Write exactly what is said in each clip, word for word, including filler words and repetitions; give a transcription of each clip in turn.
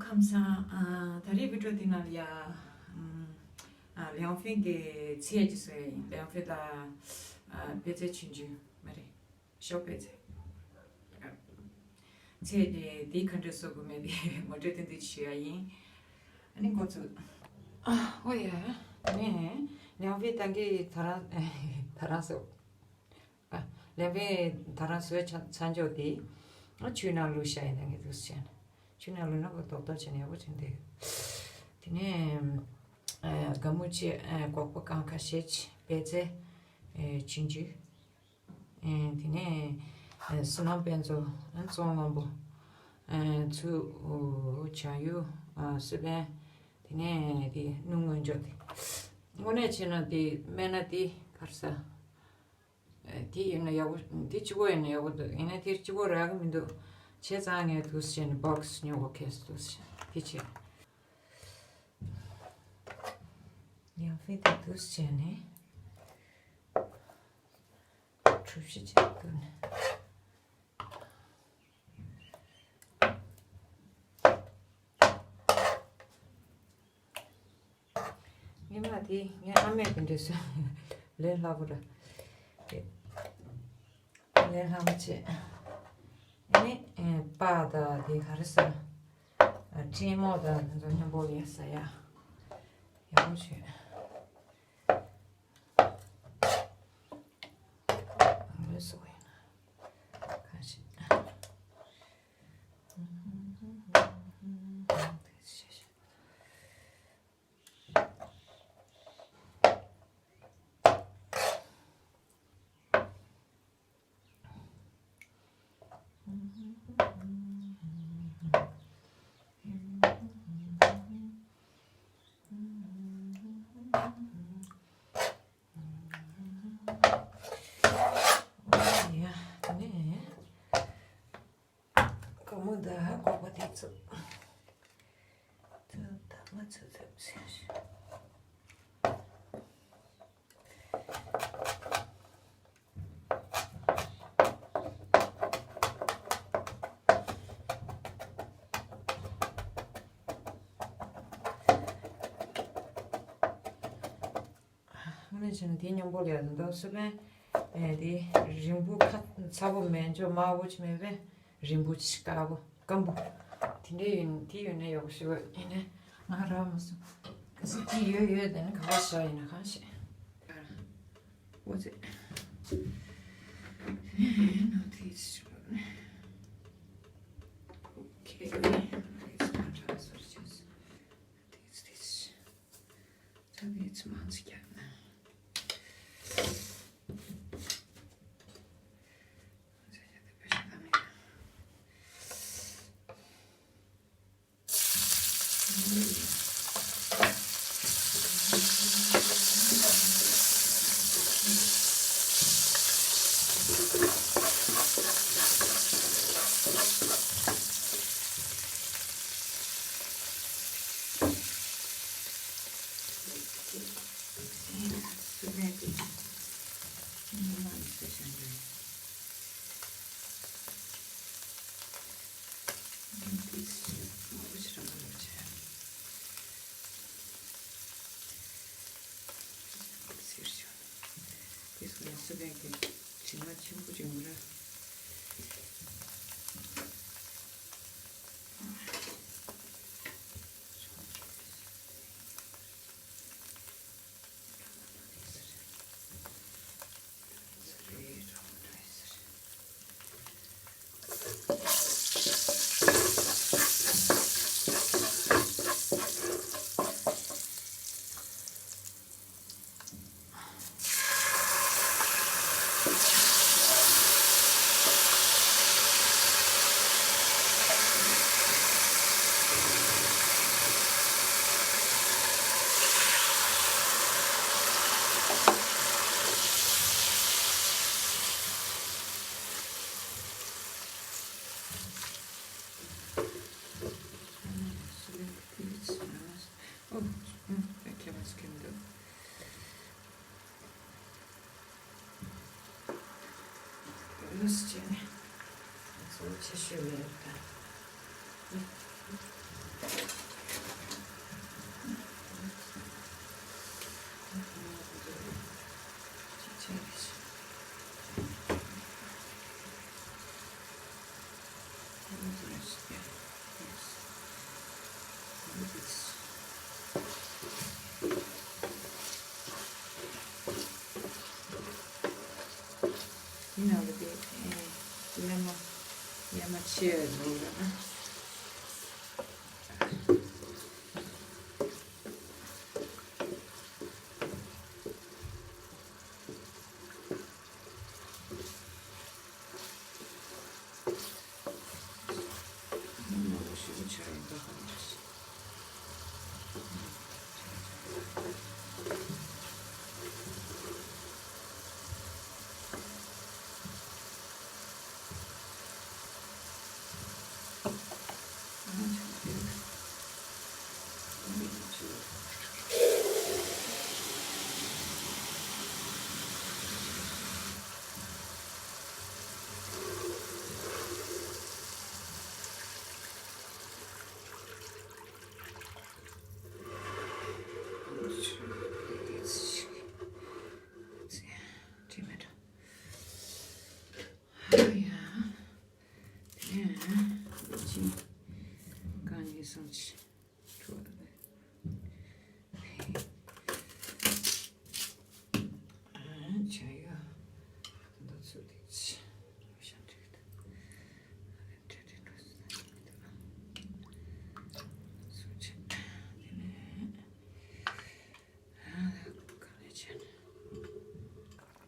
ཁམས་བཟང་། ཨ། ད་རེས་བི་ཌིའོ་འདི་ནང་ལ་ཡ། ཨམ། ཨ། ལེའོ་ཧྥེང་གི་ཚིག་ཡ་ཅིག་བཟོ་ཡ་ཡིན། ལེའོ་ཧྥེང་དང་། ཨ། པེ་ཙེ་ཆུང་ཆུང་མ་རེད། ཤོག་པེ་ཙེ། ཚིག་ཡ་དེ་དེའི་ག་འདྲ་བཟོ་དགོས་མེད་དེ་ངོ་སྤྲོད་ཏན་ཏན་ཞུ་ཡ་ཡིན། ཨ་ནི་འགོ་ཚུགས། ཨ། ཨོ་ཡ། ནས་ལེའོ་ཧྥེང་ད་གིན་ད་རང་ད་རང་བཟོ། ཨ། ལེའོ་ཧྥེང་ད་རང་བཟོས་ཚར་ཚར་འཇོག་དེ། ཨ། ཆུའི་ནང་བླུགས་བཞག་ཡིན། ད་གིན་འདུག་སེ་བྱས་ནས་ཆུའི་ནང་བླུགས་ན་ཁོ་རྡོག་རྡོག་བྱས་ནས་ཡག་པོ་བྱས་འདུག་དེ་ནས། ཨ། སྒ་སྨུག་ཅིག་ཨ། སྒོག་པ་རྐང་ཁ་ཤས་ཅིག་པེ་ཙེ། ཨ། ཆུང་ཆུང་། ཨ། དེ་ནས། ཨ། བསོད་ནམས་དཔལ་འབྱོར། ཨ། བཙོན་སྔོན་པོ། ཨ། ཚུ། ཨོ། བྱ་ཡུ། ཨ། སི་པན། དེ་ནས་དེ་སྣུམ་སྔོན་འཇོག་དེ། དངོས་གནས་བྱས་ན་དེ་སྨན་སྣ་དེ་ག་རེ་ཟ། དེ་ཡིན་ན་ཡག་པོ། དེ་གཅིག་པོ་ཡིན་ན་ཡག་པོ་འདུག་ཡིན་ན་དེ་གཅིག་པོ་རག་གི་མི་འདུག་བྱས་ཙང་ངས་འདུག་སེ་བྱས་ནས་བོག་སི་ཉོ་དགོས་ཁེལ་སོང་། འདུག་སེ་བྱས་ནས་དེ་བྱས། ཡང་ཧྥེ་དེ་འདུག་སེ་བྱས་ནས་གྲུ་བཞི་བྱས་འདུག་ནས། ཉི་མ་དེ་ངའི་ཨ་མས་དེ་འདྲས་སུ་ལས་སླ་པོ་ར། ལས་སླ་པོ་བྱས། ཨ་ནི་པཱ་དང་དེ་ག་རེ་ཟ། ཨ། ཀྲིན་མོག་དང་དེ་ཚོ་མཉམ་པོ་ལ་ཟ་ཡ་ཡག་པོ་བྱས། ངོས་སུ་ཡིན་ན་གང་ཞིག་ཡ། དེ་ནས་སྒ་སྨུག་དང་སྒོག་པ་དེ་ཚོ། ད་ད་ང་ཚོ་ཚོ་ཚོ། དངོས་གནས་བྱས་ན་དེ་མཉམ་པོ་ལས་འདུག་སི་པན། ཨེ། དེ་རིང་པོ་ཁ་ཚ་པོ་མེད་འཇོ་དམར་པོ་ཅིག་མེད་པས། རིང་པོ་ཅིག་དཀར་པོ་སྐམ་པོ། དེ་འདྲས་ཡོད། དེ་ཡོད་ན་ཡག་པོ་ཞིག་ཡོད། ཡིན་ནའི་ང་རག་མ་སོང་། གལ་སྲིད་དེ་ཡོད་ཡོད་དེ་ནི་ག་པར་བཞག་ཡིན་ན་གང་ཤེས། འོ་ཙི། ནོ་ཐིས་ཞུ། ཨོ་ཁེ། ཨོ་ཁེ། ད་དེ་ཚོ་མང་ཚིག་རྒྱག་ན། དེ་སོ་ཡང་སུ་ལེན་གི་དྲི་མ་ཆེན་པོ་ཅིག་ཡོང་གི་རེད། ཡིན་ནའང་དེ་ཡ་མ་ཡ་མ་ཆེ་བའི་ལོ་ལ་ན།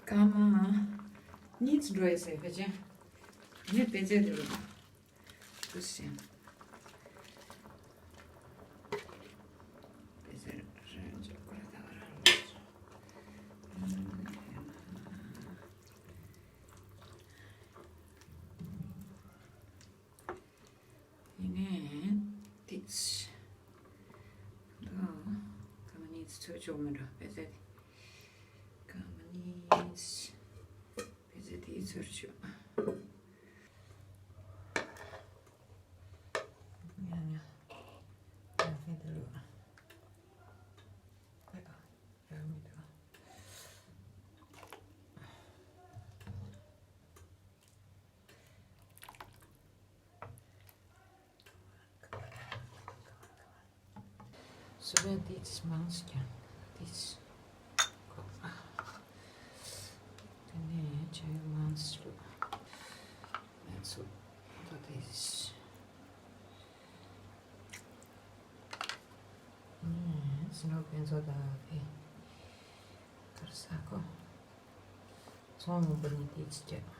སྐར་མ་གཉིས་འགྲོ་ཡི་ཟེར་ཕལ་ཆེར་ངས་དཔེ་ཆ་དེ་རུ་ཀུ་སི་ཅན། དཔེ་ཆ་རང་འཇོག་དགོས་ད་རང་འཇོག་ཡིན་ནའི་ཏིས། ད་སྐར་མ་གཉིས་ཚོད་ཆོག་མི་འགྲོ་དཔེ་ཆ་དེ། སྐར་མ་གཉིས། དཔེ་ཆ་དེའི་ཚོད་ཆོག་ཡང་ཡང་། ཡང་ཧེ་དེ་ལུ། ཨེ་ཨ། ཡང་མི་འདུག་སུ་བས་ཏིས་མང་སི་ཀྱང་ཏིས། ཁོ། དེ་ནས་ཆ་ཡོད་མང་སི་ལུ། ཨེ་སུ། ད་ཏིས། ཨུམ། སི་ནོ་ཕན་ཚོ་ད་ཕེ། གར་ས་ཁོ། ཚོང་མང་པོ་ནི་ཏིས་ཀྱང་།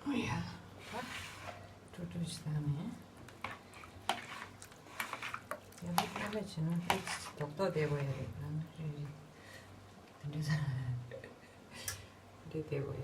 ཨོ་ཡ། ཧ། ཀྲུ་ཀྲུ་ཞིག་བཏང་ནས། ཡ་ཧུ་ཀ་ལ་ཕྱིན་ན་ཏིས་རྡོག་རྡོག་བསྡད་དགོས་ཡ་རེད་ལ་ན་རེ་རེ། དེ་འདྲ་ས། འདྲ་བསྡད་དགོས་ཡ།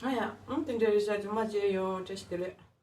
ཨ་ཡ། ཨང་། དེ་འདྲ་རེད་ཤག་རྗེས་མ་མཇལ་ཡོང་། བཀྲ་ཤིས་བདེ་ལེགས།